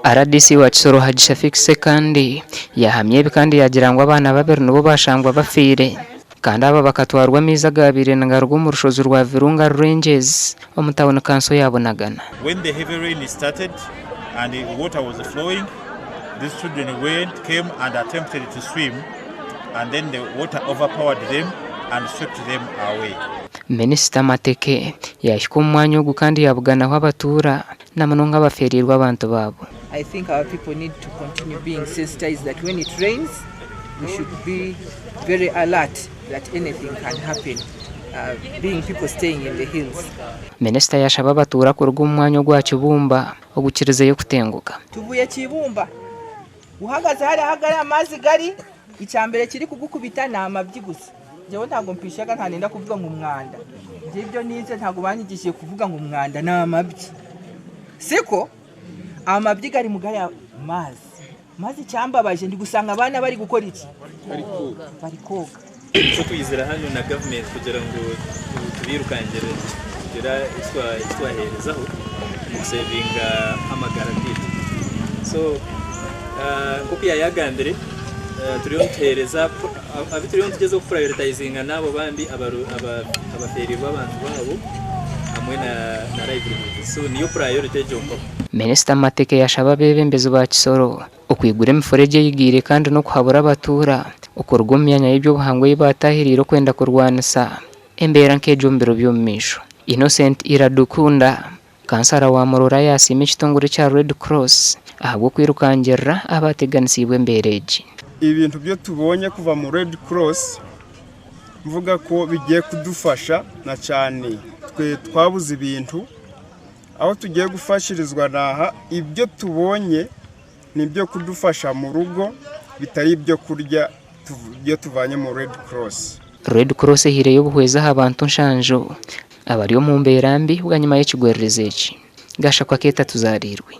Rdc wa Kisoro Hajji Shafiq Ssekandi yahamya ebi kandi yaagira ngu abaana babiri nibo bashangwa bafiire kandi aba bakatwarwa amaizi agaabaire nigaruga omu rushozi rwa Virunga Rurengezi omu tauni kanso ya Bunagana. When the heavy rain started and the water was flowing, these children went, came and attempted to swim and then the water overpowered them and swept them away. Minisita Mateke yaahika omu mwanya ogu kandi yaabuganaho abatuura na munonga abafeereirwe abantu baabo. I think our people need to continue being sensitized that when it rains we should be very alert that anything can happen uh, being people staying in the hills. Minisita yaashaba abatuura kuruga omu mwanya ogwa Kibumba ogukirizeyo kutenguka. Tuvuye Kibumba uhagaze hariya aho gariya amazi gari icyambere kiri kugukubita ni amabyi gusa njyewe ntabwo mpishaga ntanenda kuvuga ngo umwanda njye ibyo nize ntabwo banyigishije kuvuga ngo umwanda ni amabyi siko amabyi gari mu gariya mazi maze icyambabaje ndi gusanga abana bari gukora iki bari koga So twizera hano na gavumenti kugira ngo tubirukangire tugira icyo twaherezaho mu gusevinga amagara gaitu. So nk'oku yayagambire turiyo nituheereza abu turiyo nitugyezaho kuprayuritayizinga n'abo bandi abaferirwe abantu baabo hamwe na livelihood. So niyo priority egyo mpaho. Minisita Mateke yashaba abeebembezi ba Kisoro okwigura emifuregye eyigiire kandi n'okuhabura abatuura okuruga omu myanya y'eby'obuhangwa ei baatahiriire okwenda kurwanisa embeera nk'egyo omu biro by'omu maisho. Innocent Iradukunda, kansara wa Murora yaasiima ekitongore kya Red Cross ahabw'okwirukangirira abateganisiibwe embeera egi. Ibintu byo tubonye kuva mu Red Cross mvuga ko bigiye kudufasha na cyane twe twabuze ibintu aho tugiye gufashirizwa naha ibyo tubonye ni ibyo kudufasha mu rugo bitari ibyo kurya ibyo tuvanye mu Red Cross. Red Cross ehaireyo obuhwezi aha bantu nshanju abari omu mbeera mbi bwanyima y'ekigwererezi eki. Gashakwa Keeta Tuzaariirwe.